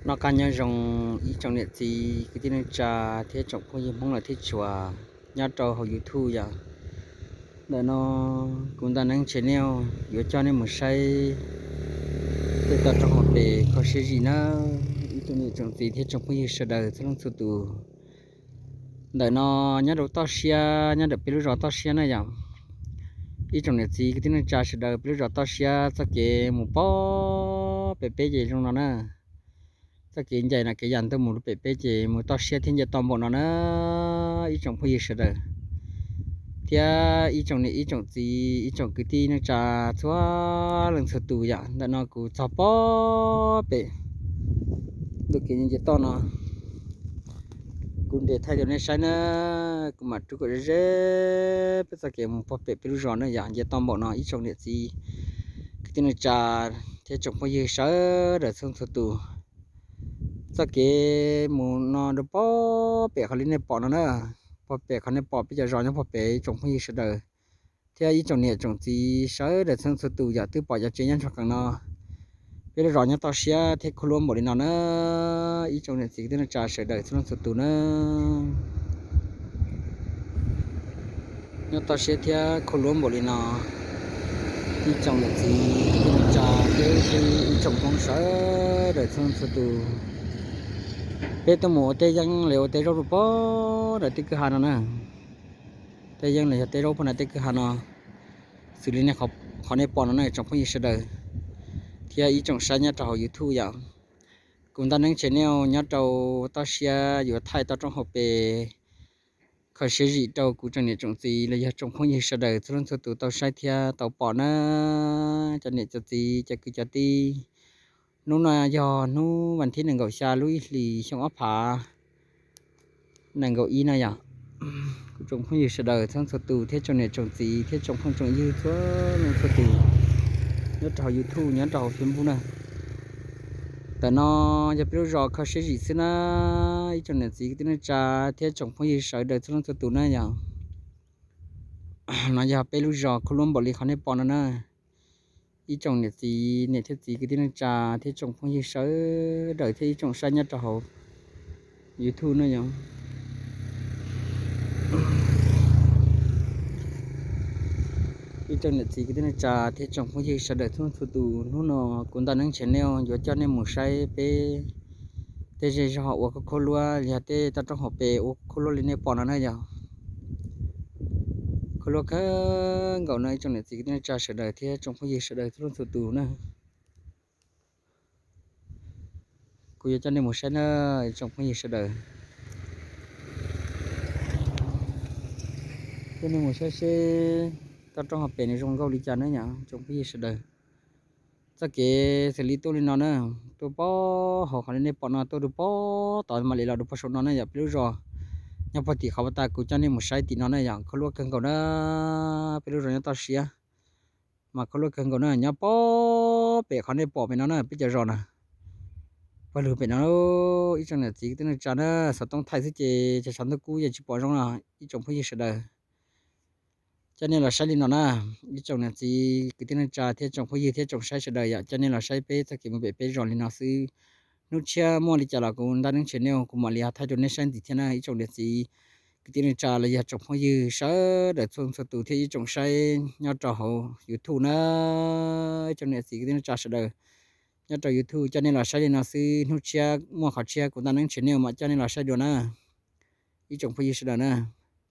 Noj qab nyob zoo ib tsoom niam txiv kwv tij neej tsa thiab tsoom phooj ywg Hmoob lawm thiab tshua nyob rau hauv YouTube yom. Ntawm no kuv Ntaj Neeb Channel yuav coj nej mus saib tej toj roob hauv pes kho siab zim nawb ib tsoom niam tsoom txiv thiab tsoom phooj ywg sawv daws txhua leej txhua tus. Ntawm no nyob rau toj siab, nyob ntawm peb lub zos toj siab na yom. Ib tsoom niam txiv kwv tij neej tsa sawv daws, peb lub zos toj siab txoj kev mus pog pem peb ces zoo no na. Txoj kev ncaim no kev yam ntuj mus pem peb ces mus toj siab thiab nce toj npaum no na ib tsoom phooj ywg sawv daws. Thiab ib tsoom niam ib tsoom txiv ib tsoom kwv tij neej tsa txhua leej txhua tus yom. Ntawm no kuv txog pog pem ntu kev nce toj no, kuv nres thaij rau nej saib na. Kuv mam rub kom ze ze peb txoj kev mus pog pem peb lub zos na yom, nce toj npaum no ib tsoom niam txiv kwv tij neej tsa thiab tsoom phooj ywg sawv daws txhua leej txhua tus. Txoj kev mus no rau pog pem qhov li nej pom no na, pog pem qhov nej pom peb cov zos nyob pog pem ib tsoom phooj ywg sawv daws, thiab ib tsoom niam tsoom txiv sawv daws txhua leej txhua tus yom. Twb pom cov tsev nyob nrog qees no, peb lub zos nyob toj siab thiab khuab luab npaum li no na ib tsoom niam txiv kwv tij neej tsa sawv daws txhua leej txhua tus na. Nyob toj siab thiab khuab luab npaum li no, ib tsoom niam txiv kwv tij neej tsa thiab ib tsoom Hmoob sawv daws txhua leej txhua tus. Peb tuaj mus ua teb yeeb los ua teb zaub rau pog nram tej kwj ha no na. Teb yeeb los yog teb zaub pog nram tej kwj ha no, xws li nej, qhov nej pom no na tsoom phooj ywg sawv daws thiab ib tsoom saib nyob rau hauv YouTube yom. Kuv Ntaj Neeb Channel nyob rau toj siab yuav thaij toj roob hauv pes kho siab zim rau kuv tsoom niam tsoom txiv los yog tsoom phooj ywg sawv daws txhua leej txhua tus tau saib thiab tau pom na. Cov niam cov txiv cov kwv cov tij, hnub no yog hnub vas thib nees nkaum xya lub ib hlis xyoo ob phav nees nkaum ib no yom. Kuv tsoom phooj ywg sawv daws txhua leej txhua tus thiab tsoom niam tsoom txiv thiab tsoom phooj tsoom ywg txhua leej txhua tus nyob rau hauv YouTube nyob rau hauv Facebook na. Ntawm no yog peb lub zos kho siab zim xwb na ib tsoom niam txiv kwv tij neej tsa thiab tsoom phooj ywg sawv daws txhua leej txhua tus na yom. No yog peb lub zos khuab luab npaum li qhov nej pom no na. Ib tsoom niam txiv niam thiab txiv kwv tij neej tsa thiab tsoom phooj ywg sawv daws thiab ib tsoom saib nyob rau hauv YouTube no yom. Ib tsoom niam txiv kwv tij neej tsa thiab tsoom phooj ywg sawv daws txhua txhua tus, hnub no kuv Ntaj Neeb Channel yuav coj nej mus saib peb tej zej zog uas khuab khuab luab los yog tej toj roob hauv pes uas khuab luab li nej pom no na yom. Khuab luab kawg nkaus no ib tsoom niam txiv kwv tij neej tsa sawv daws thiab tsoom phooj ywg sawv daws txhua leej txhua tus na. Kuv yuav coj nej mus saib na ib tsoom phooj ywg sawv daws. Coj nej mus saib seb toj roob hauv pes nws zoo nkauj li cas na yom tsoom phooj ywg sawv daws. Txoj kev xws li tuaj li no na, tuaj pog hauv qhov li nej pom no tuaj rau pog tod mam li los rau pog saum no na yom. Peb lub zos nyob pog tim qhov pas tas kuv coj nej mus saib tim no na yom, khuab luab kawg nkaus na. Peb lub zos nyob toj siab mas khuab luab kawg nkaus na, nyob pog pem qhov nej pom pem no na peb cov zos na. Pog lug pem no, ib tsoom niam txiv kwv tij neej tsa na, xov tooj thaij xwb ces tshav ntuj kub yeej tsis pom zoo no ib tsoom phooj ywg sawv daws. Coj nej los saib li no na, ib tsoom niam txiv kwv tij neej tsa thiab tsoom phooj ywg thiab tsoom saib sawv daws yom, coj nej los saib peb txoj kev mus pem peb zos li no xwb. Hnub tshiab muaj li cas los kuv Ntaj Neeb Channel kuv mam li ho thaij rau nej saib ntxiv thiab na ib tsoom niam txiv kwv tij neej tsa los yog tsoom phooj ywg sawv daws txhua txhua tus thiab ib tsoom saib nyob rau hauv YouTube na. Ib tsoom niam txiv kwv tij neej tsa sawv daws nyob rau YouTube, coj nej los saib li no xwb, hnub tshiab muaj qhov tshiab kuv Ntaj Neeb Channel mam coj nej los saib dua na ib tsoom phooj ywg sawv daws na.